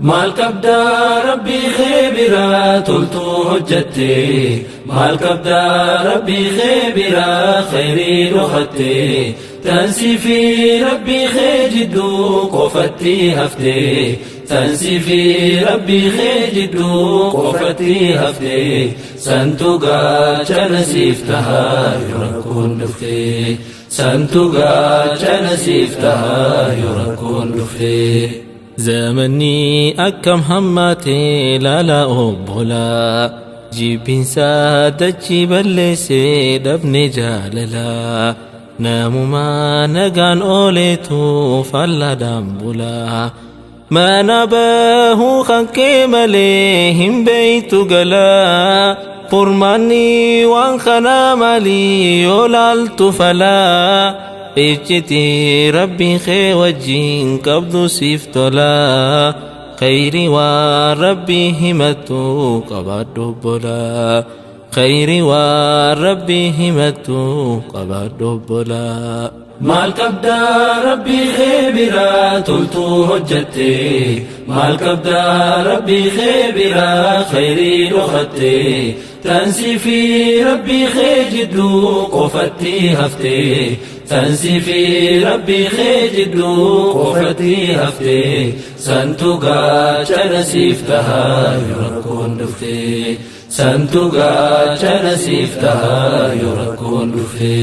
Maal qabdaa rabbii kee biraa toltuu hojjatte? Maal qabdaa rabbii kee biraa khayrii dhokatte? Tansii fi rabbii kee jidduu qofatti hafte. Tansii fi rabbii kee jidduu qofatti hafte. Santu gaachana siif tahaa yoo rakkoon dhufte. Santu gaachana siif tahaa yoo rakkoon dhufte. Zamanni akkam hammaatee laalaa obbolaa, jibbinsaa dachii balleessee dhabne jaalalaa. Namumaa nagaan ooleetu fallaadhaan bulaa. Mana bahuu kan kee malee hin beeytu galaa. Furmaanni waan kanaa maalii yoo laaltu falaa? Iccitii rabbii kee wajjin qabdu siif tolaa. Khayri waan rabbii himattu qabaadhu obbolaa. Khayri waan rabbii himattu qabaadhu obbolaa. Maal qabdaa rabbii kee biraa toltuu hojjatte? Maal qabdaa rabbii kee biraa khayrii dhokatte? Tansii fi rabbii kee jidduu qofatti hafte. Tansii fi rabbii kee jidduu qofatti hafte. Santu gaachana siif tahaa yoo rakkoon dhufte. Santu gaachana siif tahaa yoo rakkoon dhufte.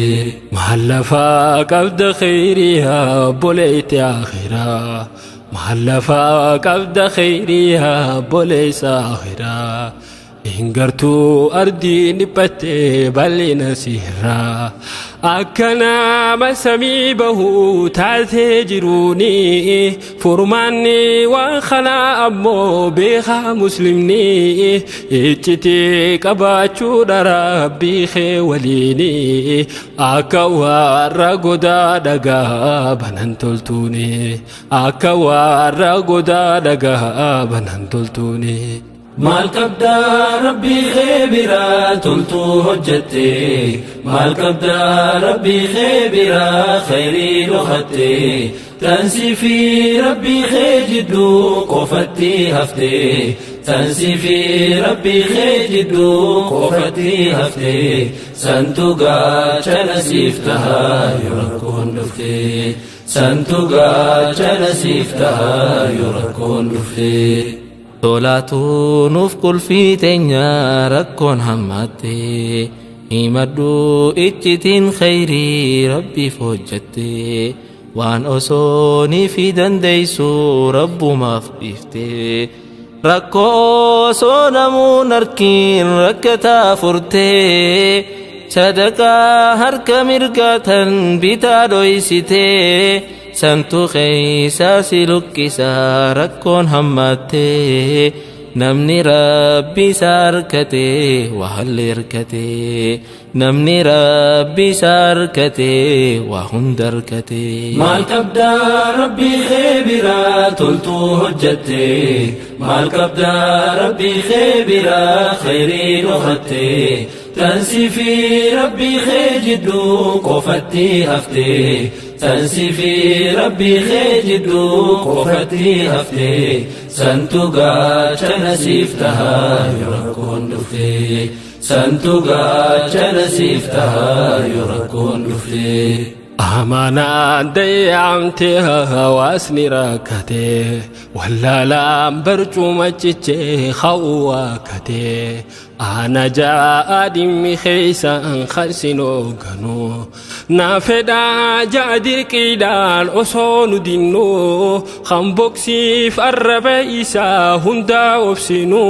Maal lafaa qabda khayriyaa obboleetti akhiraa? Maal lafaa qabda khayriyaa obboleessa akhiraa? Hin gartuu ardiin dhiphattee bal'ina sirraa. Akka nama samii bahuu taatee jiruuni, furmaanni waan kanaa ammoo beekaa muslimni iccitii qabaachuudha rabbii kee waliini, akka warra godaa dhagaa banan toltuuni, akka warra godaa dhagaa banan toltuuni. Maal qabdaa rabbii kee biraa toltuu hojjatte? Maal qabdaa rabbii kee biraa khayrii dhokatte? Tansii fi rabbii kee jidduu qofatti hafte. Tansii fi rabbii kee jidduu qofatti hafte. Santu gaachana siif tahaa yoo rakkoon dhufte. Santu gaachana siif tahaa yoo rakkoon dhufte. Tolaatu nuuf qulfii teenya rakkoon hammaatte. Himadhu iccitiin khayrii rabbiif hojjatte. Waan osoo ni fi dandeessu rabbumaaf dhiifte. Rakkoo osoo namuun harkiin rakkataa furte. Sadaqaa harka mirgaatan bitaa dhoysite. Santu keeysaa si luqqisaa rakkoon hammaatte. Namni rabbi isaa harkate waa halli harkate. Namni rabbi isaa harkate waa hunda harkate. Maal qabdaa rabbii kee biraa toltuu hojjatte? Maal qabdaa rabbii kee biraa khayrii dhokatte? Tansii fi rabbii kee jidduu qofatti hafte. Tansii fi rabbii kee jidduu qofatti hafte. Santu gaachana siif tahaa yoo rakkoon dhufte. Santu gaachana siif tahaa yoo rakkoon dhufte. Amanaan dayyamte hawaasni rakkate, wallaalaan barcuma cichee ka'uu waakkate. Ana ja'a dhimmi keessan karsin hoogganu na fedhaa ja'a dirqiidhaan osoo nu dinnu, kan boksiif arraba isaa hundaa obsinu,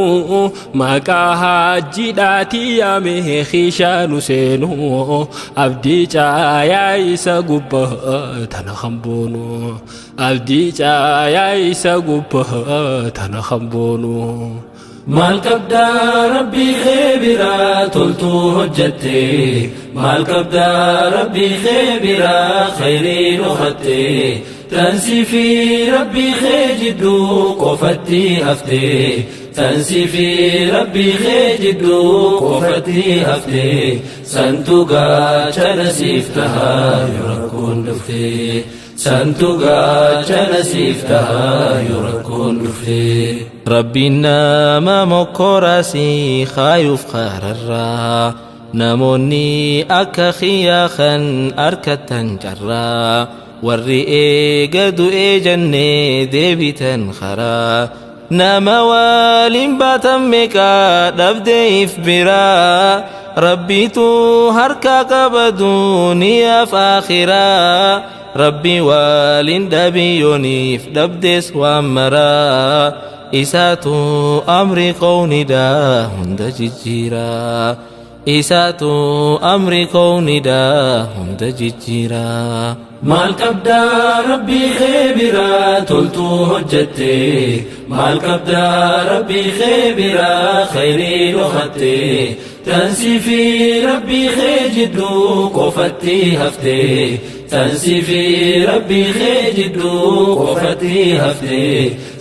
maqaa hajjiidhaatii yaame kiishaa nu seenu, abdii caayaa isa gubbaa tana kan boonu, abdii caayaa isa gubbaa tana kan boonu. Maal qabdaa rabbii kee biraa toltuu hojjatte? Maal qabdaa rabbii kee biraa khayrii dhokatte? Tansii fi rabbii kee jidduu qofatti hafte. Tansii fi rabbii kee jidduu qofatti hafte. Santu gaachana siif tahaa yoo rakkoon dhufte. Santu gaachana siif tahaa yoo rakkoon dhufe. Rabbiin nama mokkoraasii kaayuuf kaararraa. Namoonni akka kiyyaa kan arkatan carraa. Warri eega du'ee jennee deebitan karaa. Nama waliin baatan meeqaa dhabdeef biraa. Rabbiitu harka qaba duniyaaf akhiraa. Rabbi waliin dhabiyooniif dhabdes waan maraa. Isaatu amri qawniidhaa hunda jijjiiraa. Isaatu amri qawniidhaa hunda jijjiiraa. Maal qabdaa rabbii kee biraa toltuu hojjette. Maal qabdaa rabbii kee biraa khayrii dhokatte. Tansii fi rabbii kee jidduu qofatti hafte. Tansii fi rabbii kee jidduu qofatti hafte.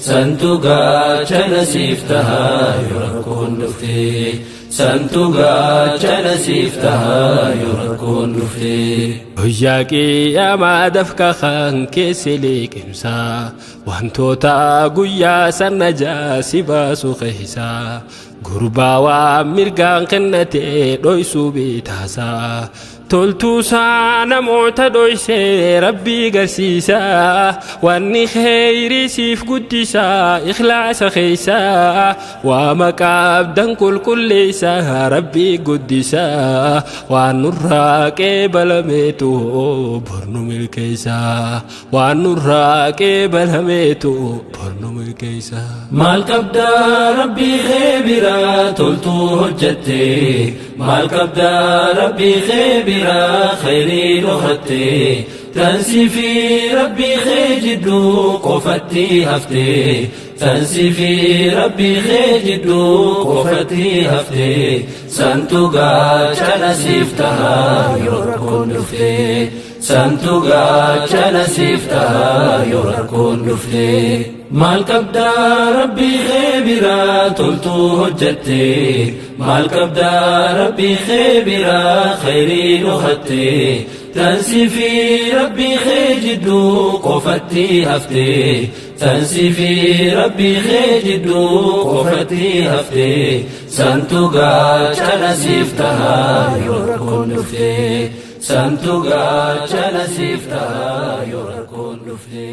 Santu gaachana siif tahaa yoo rakkoon dhufte. Santu gaachana siif tahaa yoo rakkoon dhufte. Guyyaa qiyyamaa dafqa kan keessi liqimsaa wantoota guyyaa sana jaasi baasu keeysaa gurbaa waan mirgaan kennate dhoysuu bitaasaa toltuusaa namoota dhoysee rabbii garsiisaa wanni kheyrii siif guddisaa ikhlaasa keeysaa waa maqaabdan qulqulleessaa rabbii guddisaa waan nurraa qeebalameetu bornu milkeeysaa waan nurraa qeebalameetu bornu milkeeysaa. Maal qabdaa rabbii kee biraa toltuu hojjette. Maal qabdaa rabbii kee biraa khayrii dhokatte. Tansii fi rabbii kee jidduu qofatti hafte. Tansii fi rabbii kee jidduu qofatti hafte. Santu gaachana siif tahaa yoo rakkoon dhufte. Santu gaachana siif tahaa yoo rakkoon dhufte. Maal qabdaa rabbii kee biraa toltuu hojjette. Maal qabdaa rabbii kee biraa khayrii dhokatte. Tansii fi rabbii kee jidduu qofatti hafte. Tansii fi rabbii kee jidduu qofatti hafte. Santu gaachana siif tahaa yoo rakkoon dhufte. Santu gaachana siif tahaa yoo rakkoon dhufte.